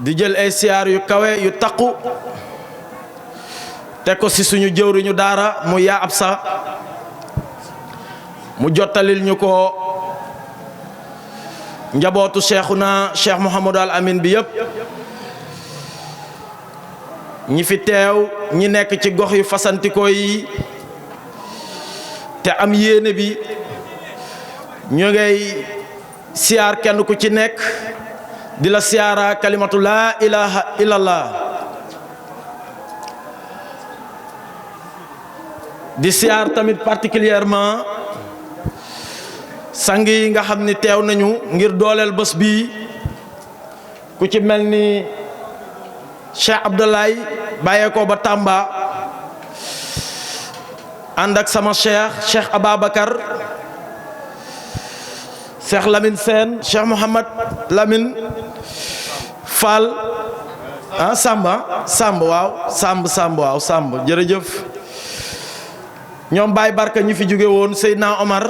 di jël ay siyaar yu kawe yu taqu teg ko ci suñu jëwriñu daara mu yaa ab sa mu jottalil ñu ko njabootu Cheikhuna Cheikh Mouhamadou Al Amin bi yépp ñi fi teew ñi nekk ci gox yu fasantikoo yi te am yéene bi ñu ngay siyaar kenn ku ci nekk di la siyaara kalimatu laa ilaha illallah di siyaar tamit particulièrement sang yi nga xam ni teew nañu ngir dooleel bés bi ku ci mel ni Cheikh Abdoulaye bàyyeekoo ba Tamba ànd ak sama Cheikh Ababacar Cheikh Lamine Sène Cheikh Mouhamad Lamine Fall Samb waaw Samb jërëjëf ñoom Baye Barka ñi fi jóge woon Seydina Omar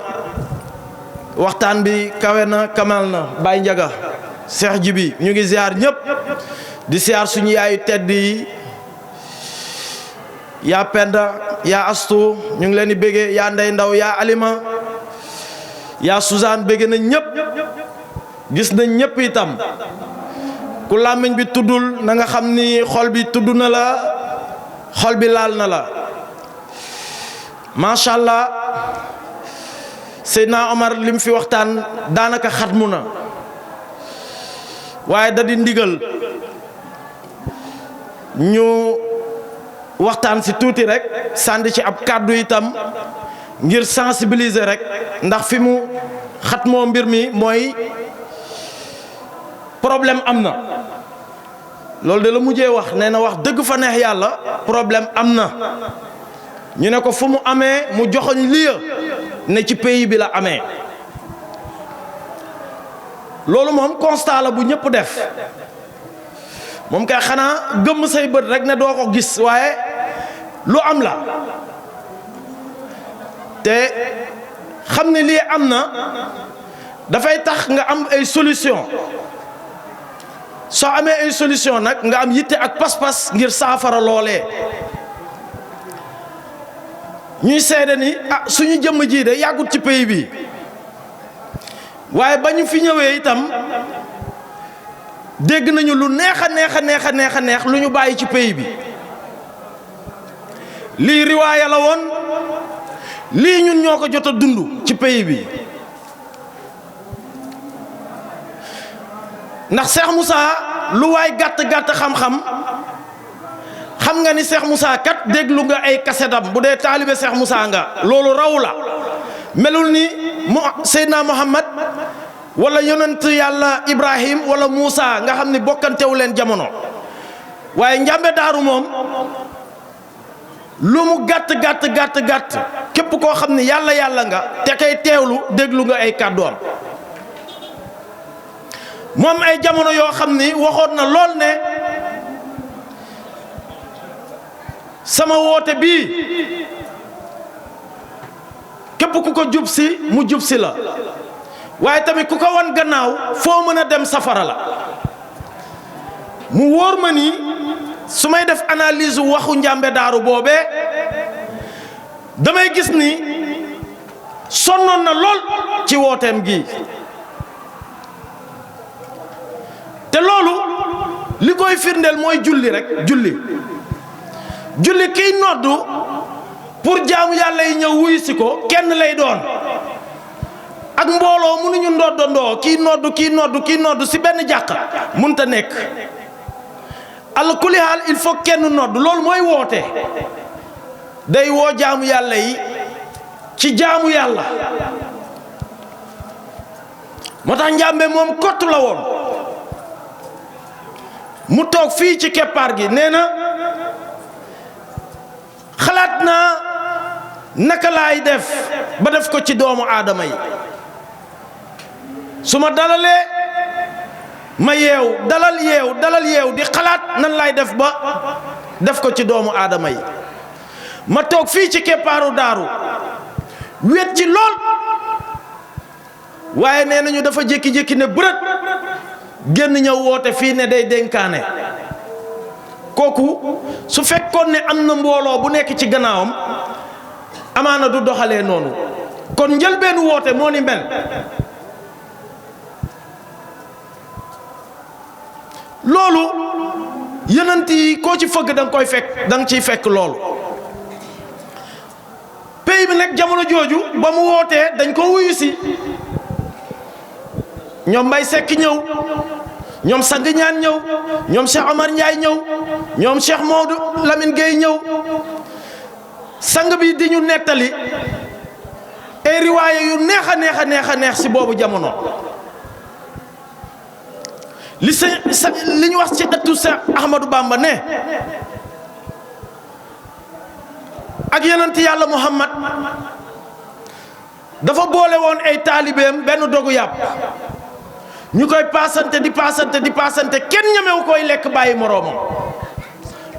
waxtaan bi kawe na kamal na Baye Njaga Cheikh Jibi ñu ngi ziar ñëpp di ziar suñu yaayu tedd yi yaa Penda yaa Astu ñu ngi leen di bége yaa Ndey Ndaw yaa Alima yaa Suzanne bége nañ ñëpp gis nañ ñëpp itam ku làmmiñ bi tuddul na nga xam ni xol bi tudd na la xol bi laal na la macha allah Seydina Omar lim fi waxtaan daanaka xatmu na waaye da di ndigal ñu waxtaan si tuuti rek sànni ci ab kàddu itam ngir sensibiliser rek ndax fi mu xatmoo mbir mi mooy problème am na loolu de la mujjee wax nee na wax dëgg fa neex yàlla problème am na ñu ne ko fu mu amee mu joxoñ liya ne ci pays bi la amee loolu moom constat la bu ñëpp def moom kay xanaa gëmm say bët rek ne doo ko gis waaye lu am la te xam ne lii am na dafay tax nga am ay solution soo amee ay solution nag nga am yitte ak pas-pas ngir saafara loolee ñuy seede ni suñu jëmm ji de yàggut ci pays bi waaye ba ñu fi ñëwee itam dégg nañu lu neex a neex lu ñu bàyyi ci pays bi lii riwaaya la woon lii ñun ñoo ko jot a dund ci pays bi ndax Cheikh Moussa lu waay gàtt xam-xam xam nga ni Cheikh Moussa kat déglu nga ay kasetam bu dee taalibe Cheikh Moussa nga loolu raw la melul ni Seydina Muhammad wala yonent yàlla Ibrahim wala Moussa nga xam ni bokkantewu leen jamono waaye njàmbe daaru moom lu mu gàtt képp koo xam ni yàlla nga te kay teewlu déglu nga ay kàddoom moom ay jamono yoo xam ni waxoon na lool ne sama woote bii képp ku ko jub si mu jub si la waaye tamit ku ko wan gannaaw foo mën a dem safara la mu wóor ma ni su may def analyse waxu njàmbe daaru boobee damay gis ni sonnoon na lool ci wooteem gi te loolu li koy firndeel mooy julli rek julli kiy noddu pour jaamu yàlla yi ñëw wuyu si ko kenn lay doon ak mbooloo mënuñu ndoddandoo kii noddu si benn jàkka mënta nekk ala kulli haal il faut kenn noddu loolu mooy woote day woo jaamu yàlla yi ci jaamu yàlla moo tax njàmbe moom kott la woon mu toog fii ci keppaar gi nee na xalaat naa naka laay def ba def ko ci doomu aadama yi su ma dalalee ma dalal yeew di xalaat nan laay def ba def ko ci doomu aadama yi ma toog fii ci keppaaru daaru wéet ci lool waaye nee nañu dafa jékki-jékki ne bërët génn ñëw woote fii ne day dénkaane kooku su fekkoon ne am na mbooloo bu nekk ci gannaawam amaana du doxalee noonu kon njëlbeenu woote moo ni mel loolu yonent yi koo ci fëgg da nga koy fekk da nga ciy fekk loolu pays bi nag jamono jooju ba mu wootee dañ ko wuyu si ñoom Mbay Sekk ñëw ñoom Sang Ñaan ñëw ñoom Cheikh Omar Ndiaye ñëw ñoom Cheikh Maodo Lamine Gueye ñëw sang bi di ñu nettali ay riwaaya yu neex a neex si boobu jamono li ñu wax ci ëttu Cheikh Ahmadou Bamba ne ak yonent yàlla Muhammad dafa boole woon ay taalibeem benn dogu yàpp ñu koy paasante di paasante kenn ñemewu koy lekk bàyyi moroomam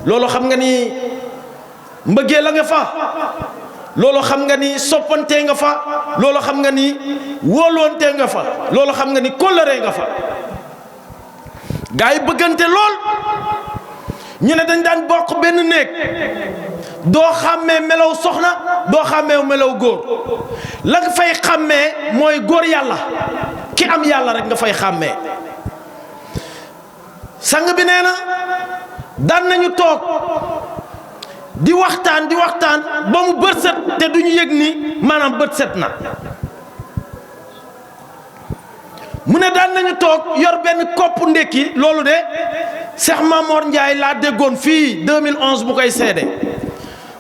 loolu xam nga ni mbëggee la nga fa loolu xam nga ni soppantee nga fa loolu xam nga ni wóoloontee nga fa loolu xam nga ni kóllëree nga fa gaa yi bëggante lool ñu ne dañ daan bokk benn néeg doo xàmmee melaw soxna doo xàmmee melaw góor la nga fay xàmmee mooy góor yàlla ki am yàlla rek nga fay xàmmee sang bi nee na daan nañu toog di waxtaan ba mu bët set te duñu yëg ni maanaam bët set na mu ne daan nañu toog yor benn kopp ndékki loolu de Cheikh Mamor Ndiaye laa déggoon fii 2011 bu koy seede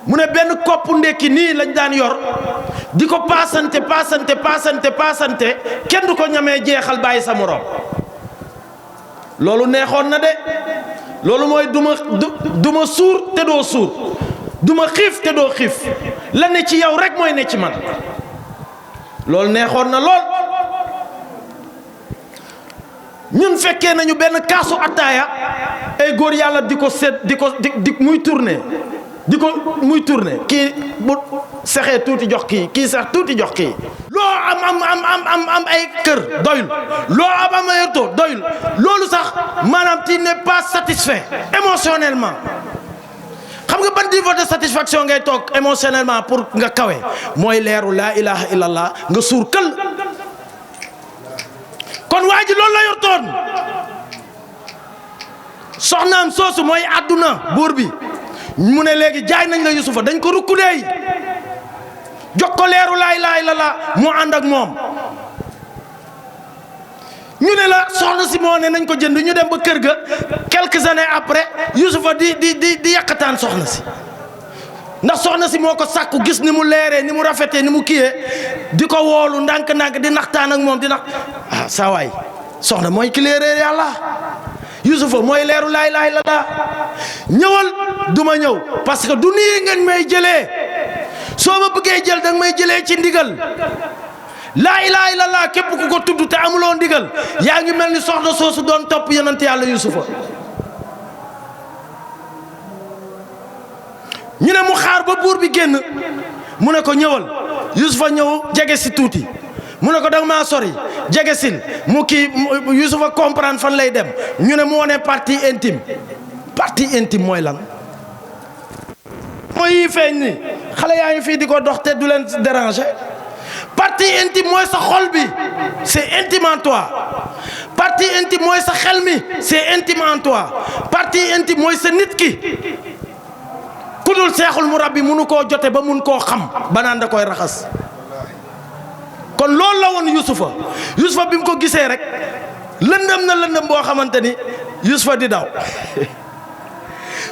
mu ne benn kopp ndékki nii lañ daan yor di ko paasante kenn du ko ñamee jeexal bàyyi sa morom loolu neexoon na de loolu mooy duma suur te doo suur duma xiif te doo xiif la ne ci yow rek mooy ne ci man loolu neexoon na lool ñun fekkee nañu benn kaasu attaaya ay góor yàlla di ko seet di muy tourné muy tourné kii bu sexee tuuti jox kii sax tuuti jox kii loo am ay kër doyul loo am ay oto doyul loolu sax maanaam tu n'es pas satisfait émotionnellement xam nga ban niveau de satisfaction ngay toog émotionnellement pour nga kawe mooy leeru laa ilaha illallah nga suur kël kon waa ji loolu la yor toon soxnaam soosu mooy àdduna buur bi mu ne léegi jaay nañ la Yusufa dañ ko rukkudeey jox ko leeru laa ilaaha illallaah mu ànd ak moom ñu ne la soxna si moo ne nañ ko jënd ñu dem ba kër ga quelques années après Yusufa di yàqataan soxna si ndax soxna si moo ko sàkku gis ni mu leeree ni mu rafetee ni mu kiyee di ko woolu ndànk-ndànk di naxtaan ak moom di nax saa waay soxna mooy ki leeree yàlla Yusufa mooy leeru laa ilaaha illallaah ñëwal du ma ñëw parce que du nii ngeen may jëlee soo ma bëggee jël danga may jëlee ci ndigal laa ilaaha illallaah képp ku ko tudd te amuloo ndigal yaa ngi mel ni soxna soosu doon topp yonent yàlla Yusufa ñu ne mu xaar ba buur bi génn mu ne ko ñëwal Yusufa ñëw jege si tuuti mu ne ko danga maa sori jege sil mu kii Yusufa comprendre fan lay dem ñu ne mu wone partie intime mooy lan mooy yi feeñ ni xale yaa ngi fii di ko dox te du leen déranger partie intime mooy sa xol bi c'est intime en toi partie intime mooy sa xel mi c'est intime en toi partie intime mooy sa nit ki ku dul seexul mu rabbi munu koo jote ba mun koo xam ba naan da koy raxas kon loolu la woon Yusufa bi mu ko gisee rek lëndëm boo xamante ni Yusufa di daw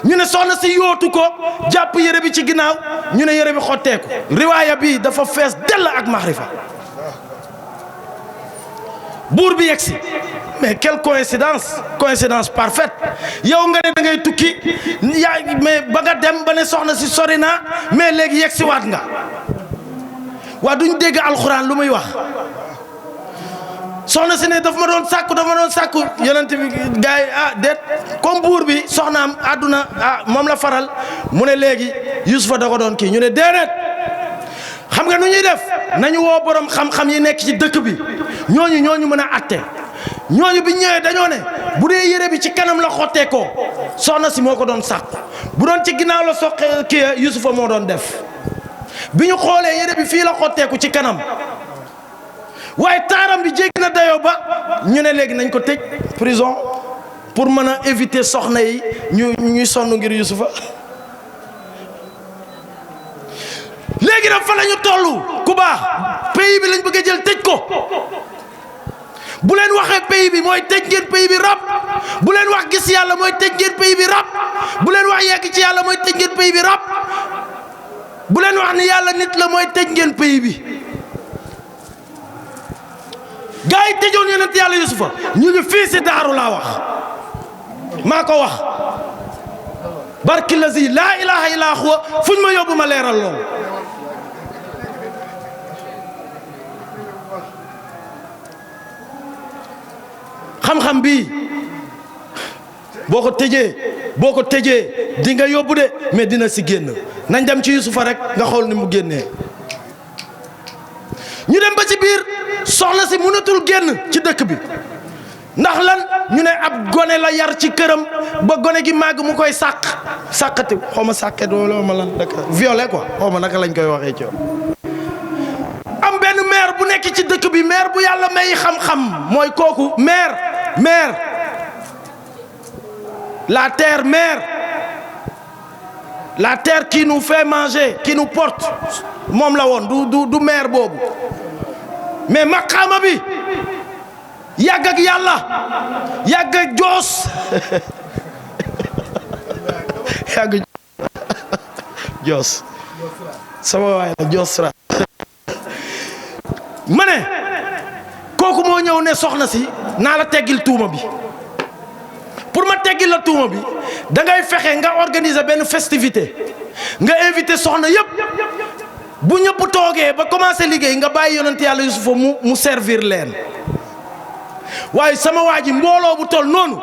ñu ne soxna si yootu ko jàpp yére bi ci ginnaaw ñu ne yére bi xotteeku riwaaya bi dafa fees dell ak maxrifa buur bi yegsi mais quelle coïncidence parfaite yow nga ne da ngay tukki yaa mais ba nga dem ba ne soxna si sori naa mais léegi yegsi waat nga waa duñ dégg alxuraan lu muy wax soxna si ne daf ma doon sàkku yonent bi gars yi déet comme buur bi soxnaam àdduna moom la faral mu ne léegi Yusufa da ko doon kii ñu ne déedéet xam nga nu ñuy def nañu woo borom xam-xam yi nekk ci dëkk bi ñooñu mën a atte ñooñu bi ñëwee dañoo ne bu dee yére bi ci kanam la xottee ko soxna si moo ko doon sàq bu doon ci ginnaaw la soqee kii Yusufa moo doon def bi ñu xoolee yére bi fii la xotteeku ci kanam waaye taaram bi jéggi na dayoo ba ñu ne léegi nañ ko tëj prison pour mën a éviter soxna yi ñuy sonn ngir Yusufa léegi nag fa la ñu toll ku baax pays bi lañ bëgg a jël tëj ko bu leen waxee pays bi mooy tëj ngeen pays bi rab bu leen wax gis yàlla mooy tëj ngeen pays bi rab bu leen wax yegg ci yàlla mooy tëj ngeen pays bi rab bu leen wax ni yàlla nit la mooy tëj ngeen pays bi gaa yi tëjoon yonent yàlla Yusufa ñu ngi fii si daaru laa wax maa ko wax barki lazi laa ilaha illa huwa fuñ ma yóbbu ma leeral lool xam-xam bii boo ko tëjee di nga yóbbu de mais dina si génn nañ dem ci Yusufa rek nga xool ni mu génnee ñu dem ba ci biir soxna si mënatul génn ci dëkk bi ndax lan ñu ne ab gone la yar ci këram ba gone gi màgg mu koy sàqati xaw ma sàqet wala ma lan naka violé quoi xaw ma naka lañ koy waxee ci am benn maire bu nekk ci dëkk bi maire bu yàlla may xam-xam mooy kooku maire la terre qui nous fait manger qui nous porte moom la woon du maire boobu mais maqaama bi yàgg ak yàlla yàgg ak joos yàgg joos sama waay la joos ra ma ne kooku moo ñëw ne soxna si naa la teggil tuuma bi pour ma teggil la tuuma bi da ngay fexe nga organiser benn festivité nga invité soxna yëpp bu ñëpp toogee ba commencé liggéey nga bàyyi yonent yàlla Yusufa mu servir leen waaye sama waa ji mbooloo bu toll noonu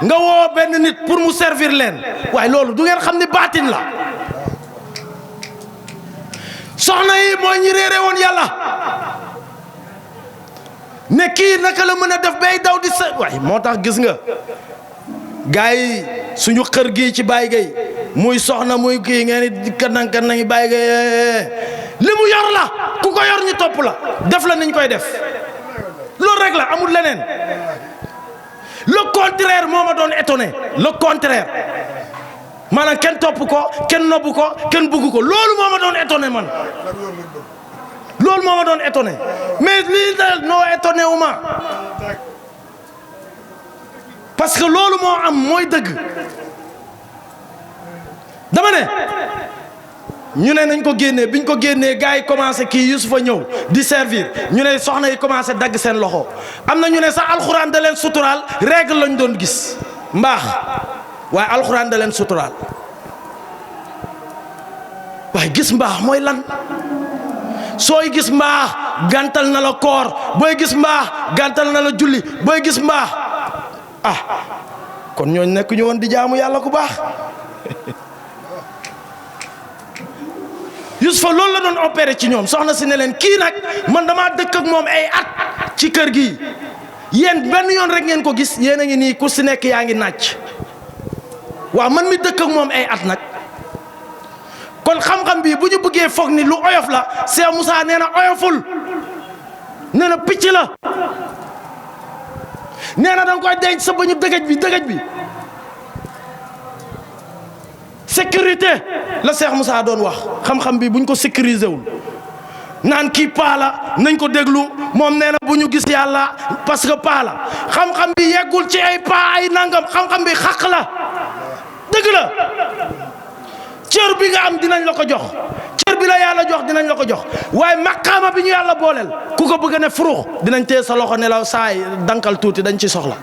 nga woo benn nit pour mu servir leen waaye loolu du ngeen xam ni baatin la soxna yi mooy ñi réere woon yàlla ne kii naka la mën a def bay daw di sa waaye moo tax gis nga gars yi suñu xër gi ci Baye Gueye muy soxna muy kii ngeen di kanang Baye Gueye li mu yor la ku ko yor ñu topp la def la niñ koy def loolu rek la amul leneen le contraire moo ma doon étonné le contraire maanaam kenn topp ko kenn nobbu ko kenn bugg ko loolu moo ma doon étonné man loolu moo ma doon étonné mais lii daal noo étonné wu ma parce que loolu moo am mooy dëgg dama ne ñu ne nañ ko génnee biñ ko génnee gars yi commencé kii Yusufa ñëw di servir ñu ne soxna yi commencé dagg seen loxo am na ñu ne sax alxuraan da leen suturaal règle lañ doon gis mbaax waaye alxuraan da leen suturaal waaye gis mbaax mooy lan sooy gis mbaax gàntal na la koor booy gis mbaax gàntal na la julli booy gis mbaax ah kon ñooñu nekk ñu woon di jaamu yàlla ku baax Yusufa loolu la doon opéré ci ñoom soxna si ne leen kii nag man damaa dëkk ak moom ay at ci kër gi yéen benn yoon rek ngeen ko gis yéen a ngi nii ku si nekk yaa ngi nàcc waaw man mi dëkk ak moom ay at nag kon xam-xam bi bu ñu bëggee foog ni lu oyof la Cheikh Moussa nee na oyoful nee na picc la nee na danga koy denc sa bañu dëgëj bi sécurité la Cheikh Moussa doon wax xam-xam bi buñ ko sécuriser wul naan kii paa la nañ ko déglu moom nee na bu ñu gis yàlla parce que paa la xam-xam bi yeggul ci ay paa ay nangam xam-xam bi xaq la dëgg la cër bi nga am dinañ la ko jox cër bi la yàlla jox dinañ la ko jox waaye maqaama bi ñu yàlla booleel ku ko bëgg ne furux dinañ téye sa loxo ne la saay dankal tuuti dañ ci soxla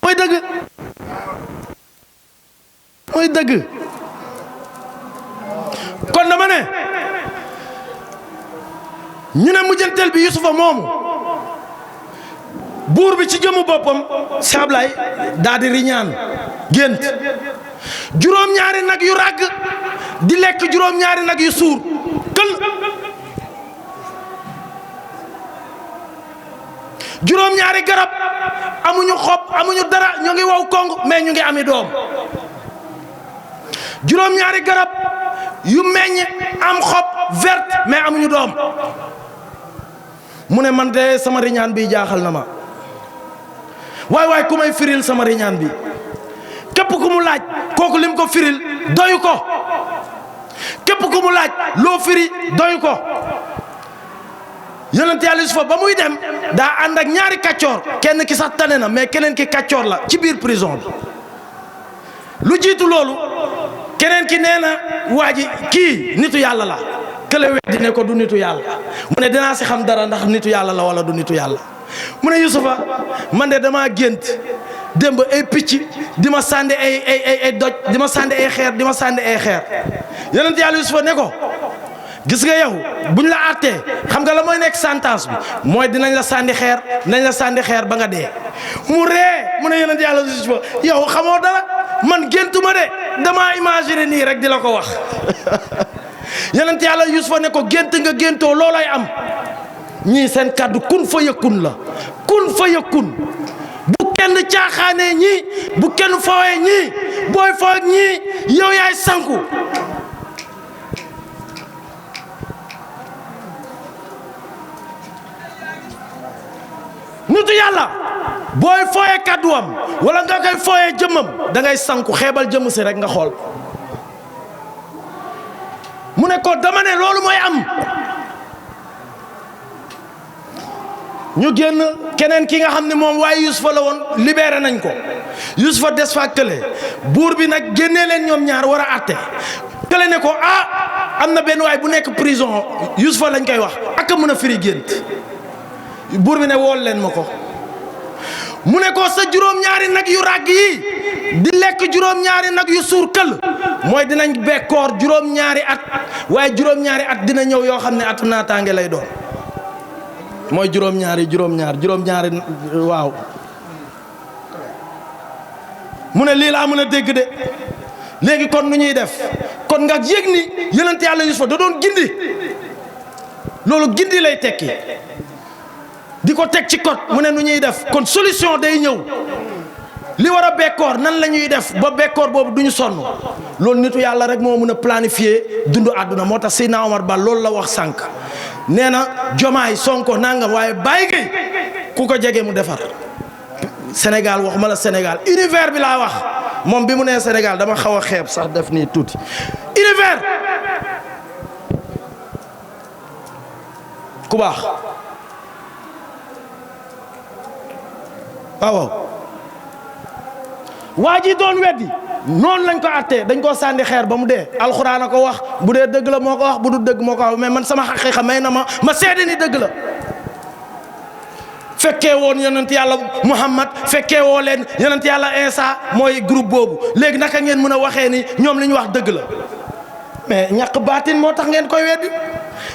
mooy dëgg mooy dëgg kon dama ne ñu ne mujjanteel bi Yusufa moomu buur bi ci jëmu boppam sablay daa di riñaan gént juróom-ñaari nag yu ràgg di lekk juróom-ñaari nag yu suur kël juróom-ñaari garab amuñu xob amuñu dara ñu ngi wow kong mais ñu ngi ami doom juróom-ñaari garab yu meññ am xob verte mais amuñu doom mu ne man de sama riñaan bi jaaxal na ma waay ku may firil sama riñaan bi képp ku mu laaj kooku lim ko firil doyu ko képp ku mu laaj loo firi doyu ko yonent Yàlla Yuusufa ba muy dem daa ànd ak ñaari kàccoor kenn ki sax tane na mais keneen ki kàccoor la ci biir prison bi lu jiitu loolu keneen ki nee na waa ji kii nitu yàlla la kële weddi ne ko du nitu yàlla mu ne dinaa si xam dara ndax nitu yàlla la wala du nitu yàlla mu ne Yuusufa man de damaa gént démb ay picc di ma sànni ay doj di ma sànni ay xeer di ma sànni ay xeer yonent Yàlla Yuusufa ne ko gis nga yow buñ la àttee xam nga la mooy nekk sentence bi mooy dinañ la sànni xeer ba nga dee mu ree mu ne yonent Yàlla Yuusufa yow xamoo dara man géntuma de damaa imaginer nii rek di la ko wax yonent Yàlla Yuusufa ne ko gént nga géntoo loolay am ñii seen kàddu kun fa yëkkun la kun fa yëkkun bu kenn caaxaanee ñii bu kenn fooyee ñii booy fooy ñii yow yaay sanku nitu yàlla booy fooyee kàdduwam wala nga koy fooyee jëmmam da ngay sanku xeebal jëmm si rek nga xool mu ne ko dama ne loolu mooy am ñu génn keneen ki nga xam ne moom waaye Yuusufa la woon libéré nañ ko Yuusufa des fa kële buur bi nag génnee leen ñoom ñaar war a àtte kële ne ko am na benn waay bu nekk prison Yuusufa lañ koy wax ak a mën a firi gént buur bi ne wool leen ma ko mu ne ko sa juróom-ñaari nag yu ràgg yi di lekk juróom-ñaari nag yu suur kël mooy dinañ bekkoor juróom-ñaari at waaye juróom-ñaari at dina ñëw yoo xam ne atu naataange lay doon mooy juróom-ñaari waaw mu ne lii laa mën a dégg de léegi kon nu ñuy def kon nga yëg ni yonent Yàlla Yuusufa da doon gindi loolu gindi lay tekki di ko teg ci code mu ne nu ñuy def kon solution day ñëw li war a bekkoor nan la ñuy def ba bekkoor boobu du ñu sonn loolu nitu yàlla rek moo mën a planifier dundu àdduna moo tax Seydina Omar Ba loolu la wax sànq nee na Jomaay Sonko nangam waaye Baye Gueye ku ko jege mu defar Sénégal waxuma la Sénégal univers bi laa wax moom bi mu nee Sénégal dama xaw a xeeb sax def nii tuuti univers ku baax waaw waa ji doon weddi noonu lañ ko attee dañ koo sànni xeer ba mu dee alxuraan a ko wax bu dee dëgg la moo ko wax bu du dëgg moo ko wax mais man sama xaqiiqa may na ma seede ni dëgg la fekkee woon yonent yàlla Muhammad fekkee woo leen yonent yàlla Isa mooy groupe boobu léegi naka ngeen mën a waxee ni ñoom li ñu wax dëgg la mais ñàkk baatin moo tax ngeen koy weddi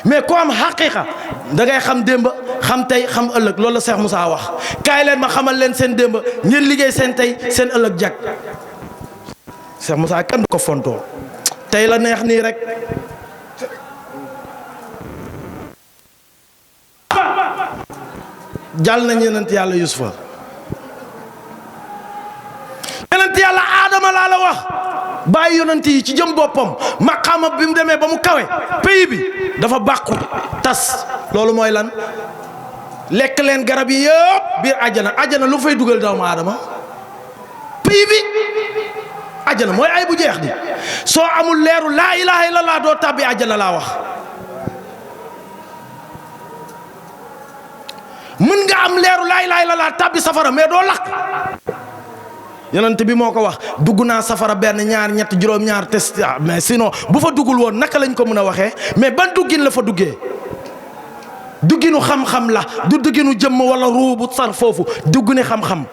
mais ku am xaqiiqa da ngay xam démb xam tey xam ëllëg loolu la Cheikh Moussa wax kaay leen ma xamal leen seen démb ngeen liggéey seen tey seen ëllëg jag Cheikh Moussa kenn du ko fontoo tey la neex nii rek jàll nañ yonent yàlla Yuusufa yonent yàlla Aadama laa la wax bàyyi yonent yi ci jëm boppam maqaama bi mu demee ba mu kawe pays bi dafa bàqu tas loolu mooy lan lekk leen garab yi yëpp biir àjjana lu fay dugal doomu aadama pays bi àjjana mooy ay bu jeex di soo amul leeru laa ilaha illallah doo tàbbi àjjana laa wax mën nga am leeru laa ilaha illallah tàbbi safara mais doo lakk yonent bi moo ko wax dugg naa safara benn ñaar ñett juróom-ñaar test mais sinon bu fa duggul woon naka lañ ko mën a waxee mais ban duggin la fa duggee dugginu xam-xam la du dugginu jëmm wala ruu bu sar foofu duggini xam-xam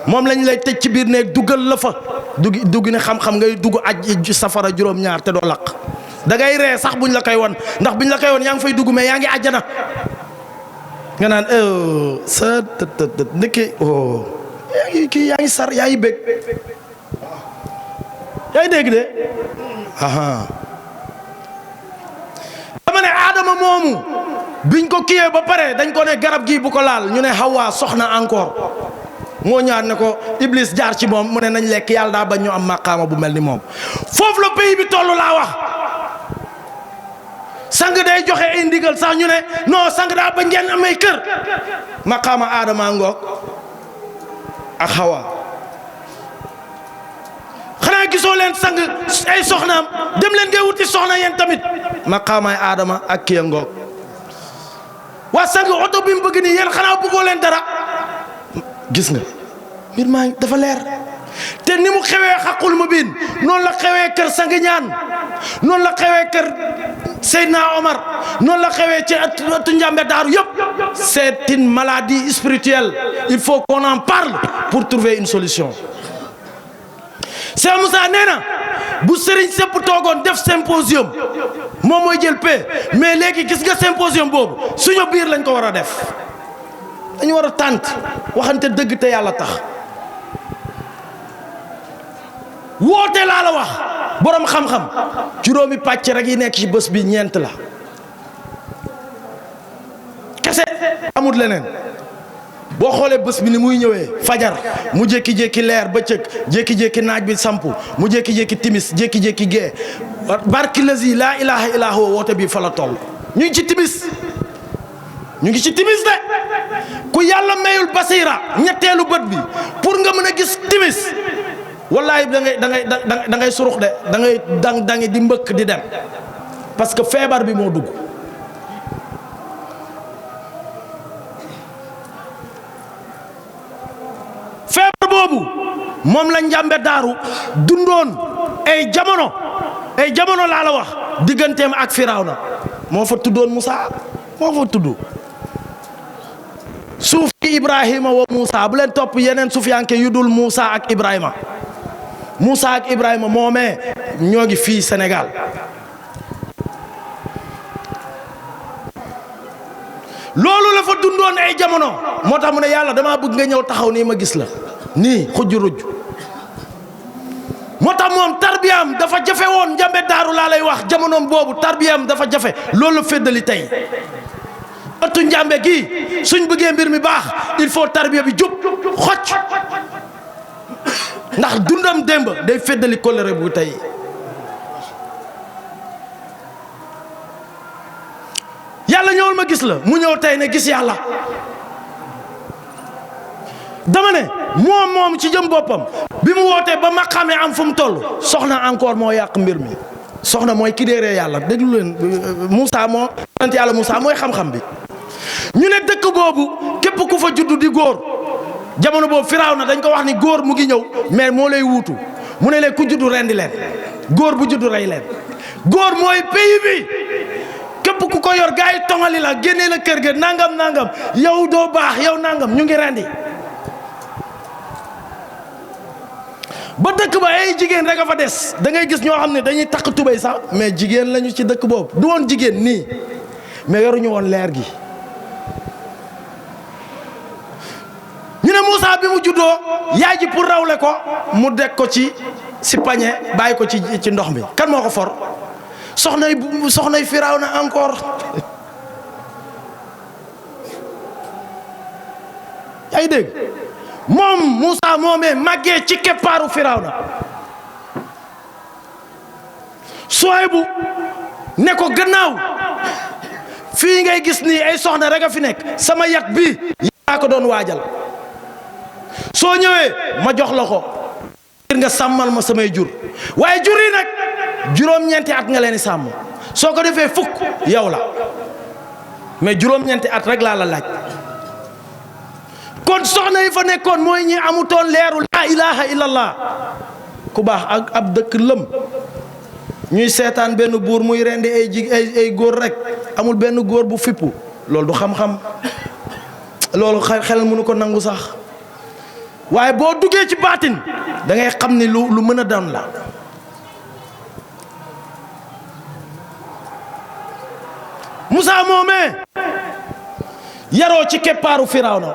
moom lañ lay tëj ci biir néeg duggal la fa duggini xam-xam ngay dugg aj safara juróom-ñaar te doo lakk da ngay ree sax buñ la koy won ndax buñ la koy won yaa ngi fay dugg mais yaa ngi àjjana nga naan sa të ndekki yaa ngi kii yaa ngi sar yaa ngi bég yaa ngi dégg de dama ne Aadama moomu biñ ko kiyee ba pare dañ ko ne garab gi bu ko laal ñu ne Hawa soxna encore moo ñaar ne ko Iblis jaar ci moom mu ne nañ lekk yàlla daa bañ ñu am maqaama bu mel ni moom. foofu la pays bi toll laa wax sang day joxe ay ndigal sax ñu ne non sang daa bañ ngeen amay kër maqaama Adama ngoog ak Hawa. xanaa gisoo leen sang ay soxnaam dem leen ngay wuti soxna yéen tamit maqaamaay Adama ak kii ngoog. waa sang oto bi mu bëgg nii yéen xanaa bëggoo leen dara gis nga mbir maa dafa leer te ni mu xewee xaqul mu biin noonu la xewee kër sang ñaan noonu la xewee kër Seydina Omar noonu la xewee ci ëttu Njàmbe Daaru yëpp. c'est une maladie spirituelle il faut qu'on en parle pour trouver une solution. Cheikh Moussa nee na bu sëriñ sëpp toogoon def symposium moom mooy jël paie mais léegi gis nga symposium boobu suñu biir lañ ko war a def dañu war a tànt waxante dëgg te yàlla tax woote laa la wax borom xam-xam juróomi pàcc rek yi nekk ci bés bi ñeent la kese amut leneen. boo xoolee bés bi ni muy ñëwee fajar mu jékki-jékki leer bëccëg jékki-jékki naaj bi sampu mu jékki-jékki timis jékki-jékki gee barki lazi laa ilaha illa huwa woote bi fa la toll. ñu ngi ci timis de ku yàlla mayul basira ñetteelu bët bi pour nga mën a gis timis wallahi da ngay surux de da ngay dangi di mbëkk di dem parce que feebar bi moo dugg. feebar boobu moom la Njàmbe Daaru dundoon ay jamono laa la wax digganteem ak Firawna moo fa tuddoon Moussa moo fa tudd suuf Ibrahima wa Moussa bu leen topp yeneen sufiyanke yu dul Moussa ak Ibrahima moomee ñoo ngi fii Sénégal. loolu la fa dundoon ay jamono moo tax mu ne yàlla damaa bëgg nga ñëw taxaw nii ma gis la nii xujju rujj moo tax moom tarbiyaam dafa jafe woon Njàmbe Daaru laa lay wax jamonoom boobu tarbiyaam dafa jafe loolu la féddali tey ëttu Njàmbe gii suñ bëggee mbir mi baax il faut tarbiya bi jub xocc ndax dundam démb day féddali kóllëre bu tey. yàlla ñëwul ma gis la mu ñëw tey ne gis yàlla dama ne moom ci jëm boppam bi mu wootee ba ma xamee am fu mu toll soxna encore moo yàq mbir mi soxna mooy ki déeree yàlla déglu leen Moussa moo sant yàlla Moussa mooy xam-xam bi ñu ne dëkk boobu képp ku fa juddu di góor jamono boobu Firawna dañ ko wax ni góor mu ngi ñëw mais moo lay wuutu mu ne leen ku juddu rendi leen góor bu juddu rey leen góor mooy pays bi képp ku ko yor gars yi tongali la génnee la kër ga nangam yow doo baax yow nangam ñu ngi rendi ba dëkk ba ay jigéen rek a fa des da ngay gis ñoo xam ne dañuy takk tubéy sax mais jigéen lañu ci dëkk boobu du woon jigéen nii mais yoruñu woon leer gi. ñu ne Moussa bi mu juddoo yaay ji pour rawle ko mu deg ko ci pañe bàyyi ko ci ndox mi kan moo ko for soxnay Firawna encore yaa ngi dégg moom Moussa moomee màggee ci keppaaru Firawna Suwaybu ne ko gannaaw fii ngay gis nii ay soxna rek a fi nekk sama yat bi yaa ko doon waajal soo ñëwee ma jox la ko ngir nga sàmmal ma samay jur waaye jur yi nag juróom-ñeenti at nga leen di sàmm soo ko defee fukk yow la mais juróom-ñeenti at rek laa la laaj kon soxna yi fa nekkoon mooy ñi amutoon leeru laa ilaha illallah ku baax ak ab dëkk lëm ñuy seetaan benn buur muy rendi ay góor rek amul benn góor bu fippu loolu du xam-xam loolu xel mënu ko nangu sax waaye boo duggee ci baatin da ngay xam ni lu mën a doon la Moussa moomee yaroo ci keppaaru Firawna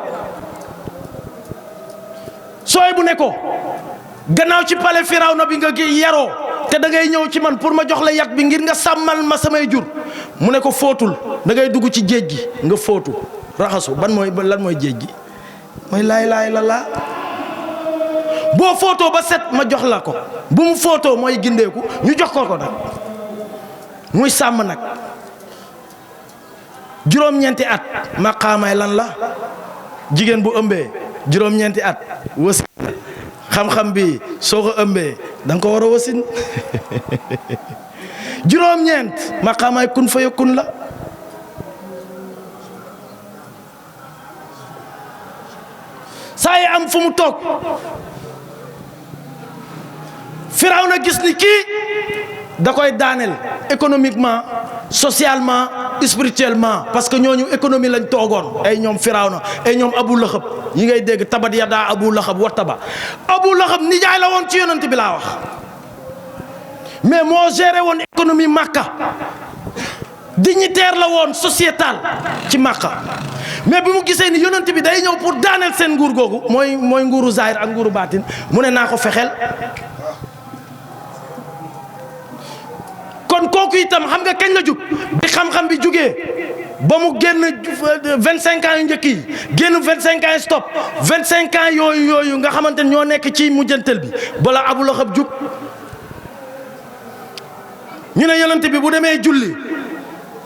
Suwaybu ne ko gannaaw ci palais Firawna bi nga yaroo te da ngay ñëw ci man pour ma jox la yat bi ngir nga sàmmal ma samay jur mu ne ko fóotul da ngay dugg ci géej gi nga fóotu raxasu lan mooy géej gi mooy laa ilaaha illallaah. boo fóotoo ba set ma jox la ko bu mu fóotoo mooy gindeeku ñu jox ko nag muy sàmm nag juróom-ñeenti at maqaamay lan la jigéen bu ëmbee juróom-ñeenti at wasin xam-xam bi soo ko ëmbee da nga ko war a wasin juróom-ñeent maqaamay kun fa yakun la. saa yi am fu mu toog Firawna gis ni kii da koy daaneel économiquement socialement spirituellement parce que ñooñu économie lañ toogoon ay ñoom Firawna ay ñoom Abu Lahab yi ngay dégg tabat yadaa Abu Lahab wa taba. Abu Lahab nijaay la woon ci yonent bi laa wax mais moo géré woon économie Makka dignitaire la woon sociétal ci Makka mais bi mu gisee ni yonent bi day ñëw pour daaneel seen nguur googu mooy nguuru zahir ak nguuru baatin mu ne naa ko fexeel. kon kooku itam xam nga kañ la jug bi xam-xam bi jugee ba mu génn 25 ans yu njëkk yi génn 25 ans yi stop 25 ans yooyu nga xamante ne ñoo nekk ci mujjantal bi bala Abu Lahab jug ñu ne yonent bi bu demee julli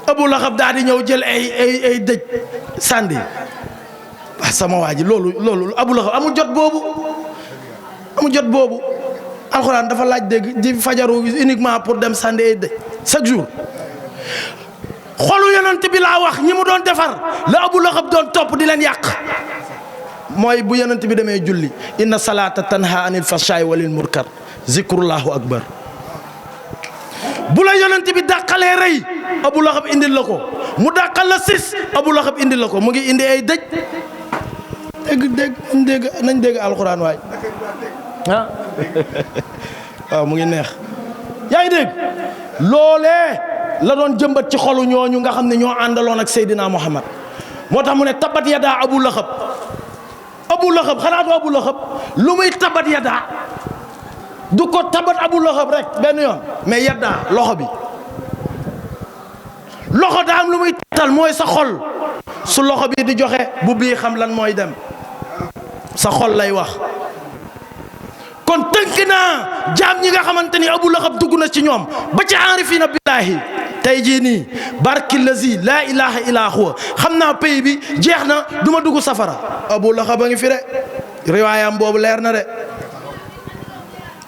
Abu Lahab daal di ñëw jël ay dëj sànni waa sama waa ji loolu Abu Lahab amul jot boobu. alxuraan dafa laaj dégg di fajaru uniquement pour dem sànni ay dëj chaque jour xolu yonent bi laa wax ñi mu doon defar la Abu Lahab doon topp di leen yàq mooy bu yonent bi demee julli inna salaata tanha anil fahshaai walil munkar zikrullahu akbar bu la yonent bi dàqalee rëy Abu Lahab indil la ko mu dàqal la sis Abu Lahab indil la ko mu ngi indi ay dëj nañ dégg alxuraan waay ah waaw mu ngi neex yaa ngi dégg loolee la doon jëmbat ci xolu ñooñu nga xam ne ñoo àndaloon ak Seydina Muhammad moo tax mu ne tabat yadaa Abu Lahab xanaa du Abu Lahab lu muy tabat yadaa du ko tabat Abu Lahab rek benn yoon mais yadaa loxo bi loxo daa am lu muy tal mooy sa xol su loxo bi di joxe bu bii xam lan mooy dem sa xol lay wax. kon tënk naa jaam ñi nga xamante ni Abu Lahab dugg na ci ñoom ba ci aarifina billaahi tey jii nii barki lazi laa ilaha illa huwa xam naa pays bi jeex na du ma dugg safara Abu Lahab a ngi fi de riwaayam boobu leer na de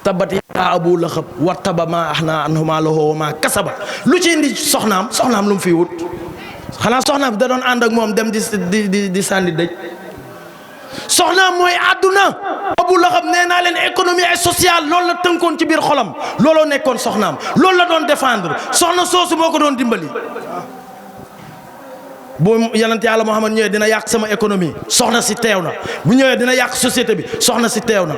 tabat yadaa Abu Lahab wa taba maa aghnaa anhu maaluhu wa maa kasaba lu ci indi soxnaam lu mu fi wut xanaa soxnaam da doon ànd ak moom dem di sànni dëj soxnaam mooy àdduna Abu Lahab nee naa leen économie et sociale loolu la tënkoon ci biir xolam looloo nekkoon soxnaam loolu la doon défendre soxna soosu moo ko doon dimbali. bu yonent Yàlla Muhammad ñëwee dina yàq sama économie soxna si teew na bu ñëwee dina yàq société bi soxna si teew na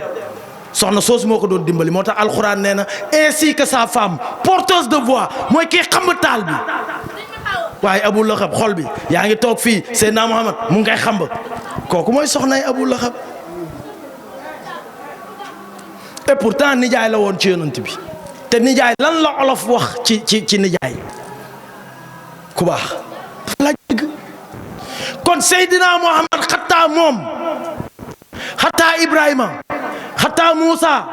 soxna soosu moo ko doon dimbali moo tax alxuraan nee na ainsi que sa femme porteuse de voix mooy kii xam taal bi waaye Abu Lahab xol bi yaa ngi toog fii Seydina Muhammad mu ngi koy xamb kooku mooy soxnaay Abu Lahab et pourtant nijaay la woon ci yonent bi te nijaay lan la olof wax ci nijaay ku baax la dëgg kon Seydina Muhammad xataa moom xataa Ibrahima xataa Muusa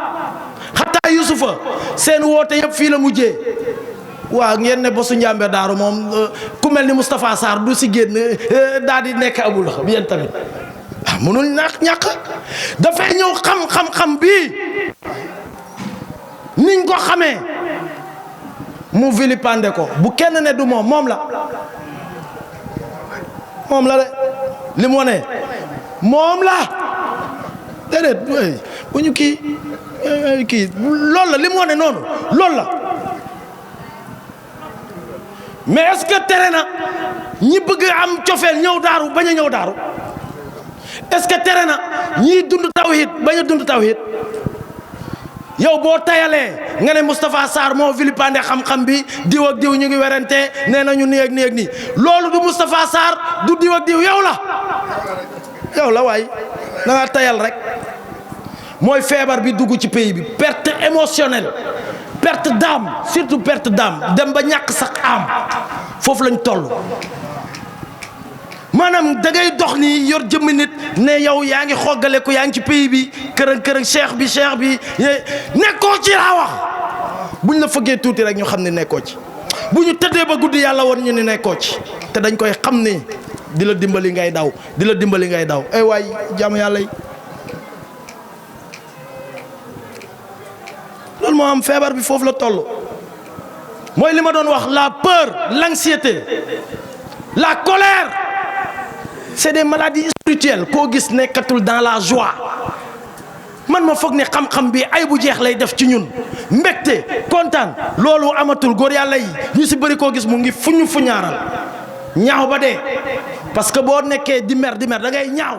xataa Yusufa seen woote yëpp fii la mujjee waaw ngeen ne bosu njàmbe daaru moom ku mel ni Moustapha Sarr du si génn daal di nekk Abu Lahab yéen tamit ah mënul ñàkk dafay ñëw xam bii niñ ko xamee mu vilipande ko bu kenn ne du moom la de li mu wane moom la déedéet bu ñu kii loolu la li mu wane noonu loolu la mais est-ce que tere na ñi bëgg am cofeel ñëw daaru bañ a ñëw daaru est-ce que tere na ñiy dund tawhid bañ a dund tawhid yow boo tayalee nga ne Moustapha Sarr moo vilipande xam-xam bi diw ak diw ñu ngi werante nee nañu nii ak nii ak nii loolu du Moustapha Sarr du diw ak diw yow la waay da nga tayal rek mooy feebar bi dugg ci pays bi perte émotionnelle perte d'âme surtout perte d'âme dem ba ñàkk sax am foofu lañ toll maanaam da ngay dox nii yor jëmmi nit ne yow yaa ngi xoggale ko yaa ngi ci pays bi kërëng cheikh bi nekkoo ci laa wax buñ la fëggee tuuti rek ñu xam ne nekkoo ci bu ñu tëddee ba guddi yàlla woon ñu ne nekkoo ci te dañ koy xam ne di la dimbali ngay daw di la dimbali ngay daw ay waay jaamu yàlla yi loolu moo am feebar bi foofu la toll mooy li ma doon wax la peur l'anxiété la colère c'est des maladies spirituelles koo gis nekkatul dans la joie man ma foog ne xam-xam bi ay bu jeex lay def ci ñun mbégte kontaan loolu amatul góor yàlla yi ñu si bëri koo gis mu ngi fuñu fuñaaral ñaaw ba dee parce que boo nekkee di mer da ngay ñaaw